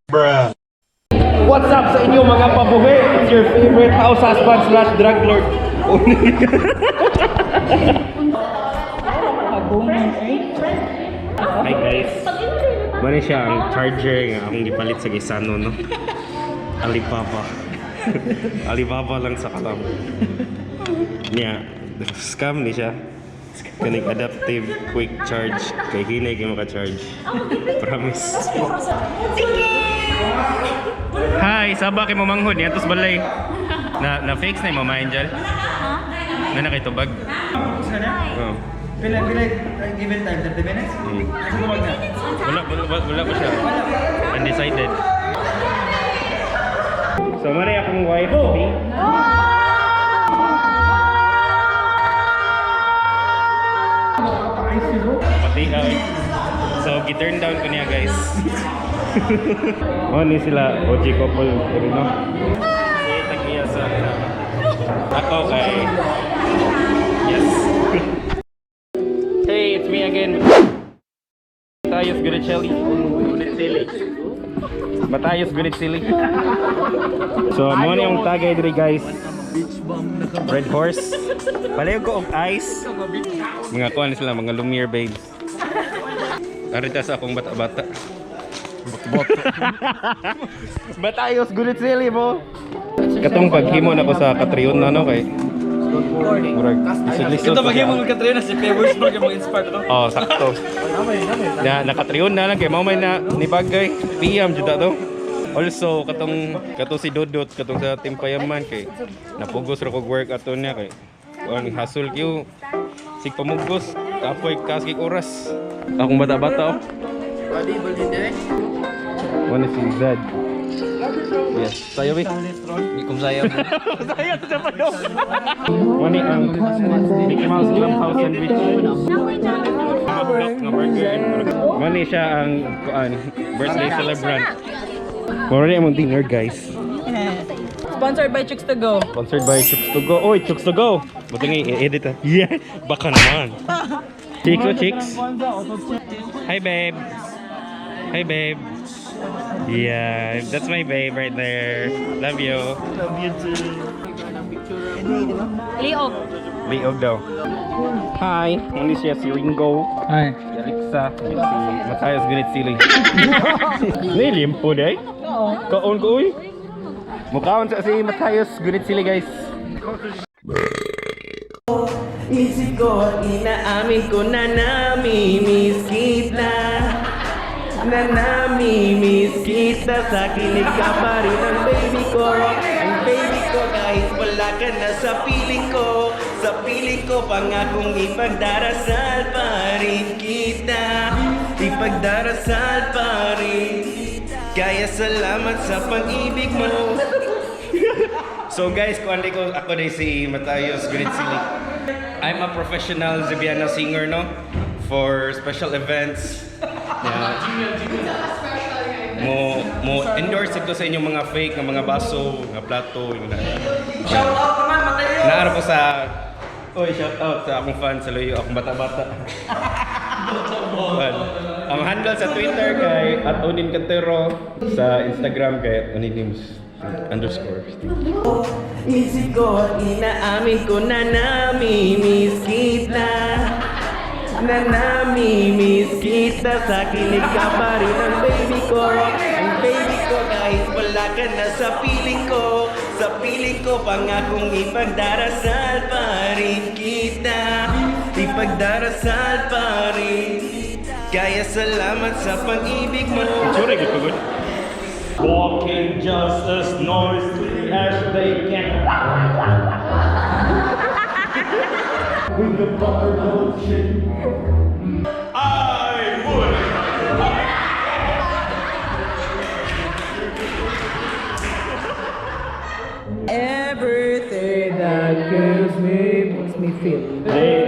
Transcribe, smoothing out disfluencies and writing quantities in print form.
Bruh. What's up sa inyo, mga pabuhi? It's your favorite house husband/drug lord. Hi guys. Muna siya ang charger nga akong gipalit sa Gisano, no? Alibaba. Alibaba lang sa kalam. Niya, scam ni siya. Kaning adaptive quick charge kay hinay kay maka-charge. Promise. Hi, saba kay mamanghod niya tos balay. Na na fix na yung mama Angel. Na na kay tubag. Oh. Pila, pila, given time, 30 minutes? Tumag na. Wala, wala, wala, wala pa siya. Undecided. So, muna akong wife, B. Pati ay. So, gi-turn down ko niya, guys. Oh, ni sila OG couple, pero no? Si Tagiya sa ako kay. Yes. Hey, it's me again. Matayos Guricelli. Guricelli. Matayos Guricelli. So, mo ni ang tagay diri, guys. Red Horse. Palayo ko og ice. Mga kuan sila, mga Lumiere babes. Arita sa akong bata-bata. Matayos Guricelli mo. Katong paghimo na ko sa Katrion na no kay murag lisod-lisod. Ito maghimo ng Katrina, si Pebbles Berg yung mag-inspire to. Oh, sakto. Na nakatriyon na lang kay mao may na ni bagay. PM jud to. Also katong katong si Dodot katong sa Team Payaman kay napugos ra kog work ato niya kay kuan hasol kyo sig pamugos kapoy kaskig oras. Akong bata-bata oh. Bali, bali, eh. One si Zed. Yes, sayo bi. Hindi ko sayo. Sayo sa pa do. One ang Mickey Mouse Clubhouse sandwich. Hotdog nga burger. Mani siya ang kuan birthday celebrant. Moro ni among dinner, guys. Sponsored by Chicks to Go. Sponsored by Chooks to Go. Oy, Chooks to Go. Buti nga i-edit ah. Yeah, baka naman. Chicks oh, chicks. Hi babe. Hi babe. Yeah, that's my babe right there. Love you. Love you too. Liog. Liog daw. Hi, muni siya si Ringo. Hi. Si Alexa, si Matthias Gunitsili. Nilimpo day? Oo. Kaon ko uy. Mukhaon sa si Matthias Gunitsili, guys. Isip ko at inaamin ko na namimiss kita. Na namimiss kita. Sa kilig ka pa rin ang baby ko. Ang baby ko kahit wala ka na sa piling ko. Sa piling ko pangakong ipagdarasal pa rin kita. Ipagdarasal pa rin. Kaya salamat sa pag-ibig mo. So guys, kung ko ako na si Matayos Gritsili. I'm a professional Zibiana singer, no? For special events. Yeah. Mo mo endorse ko sa inyong mga fake nga mga baso, mga plato, yung na. Shout out naman, Mateo! Naaro ko sa. Oy, shout out sa akong fan sa Luyo, akong bata-bata. Well, ang handle sa Twitter kay @onincantero, sa Instagram kay @oninimus_. Isip ko at inaamin ko na namimiss kita. Na namimiss kita. Sa kilig ka pa rin ang baby ko. Ang baby ko kahit wala ka na sa piling ko. Sa piling ko pangakong ipagdarasal pa rin kita. Ipagdarasal pa rin. Kaya salamat sa pag-ibig mo. Picture, good, good. Walking just as noisily as they can. With the proper motion. I would. Everything that gives me makes me feel. They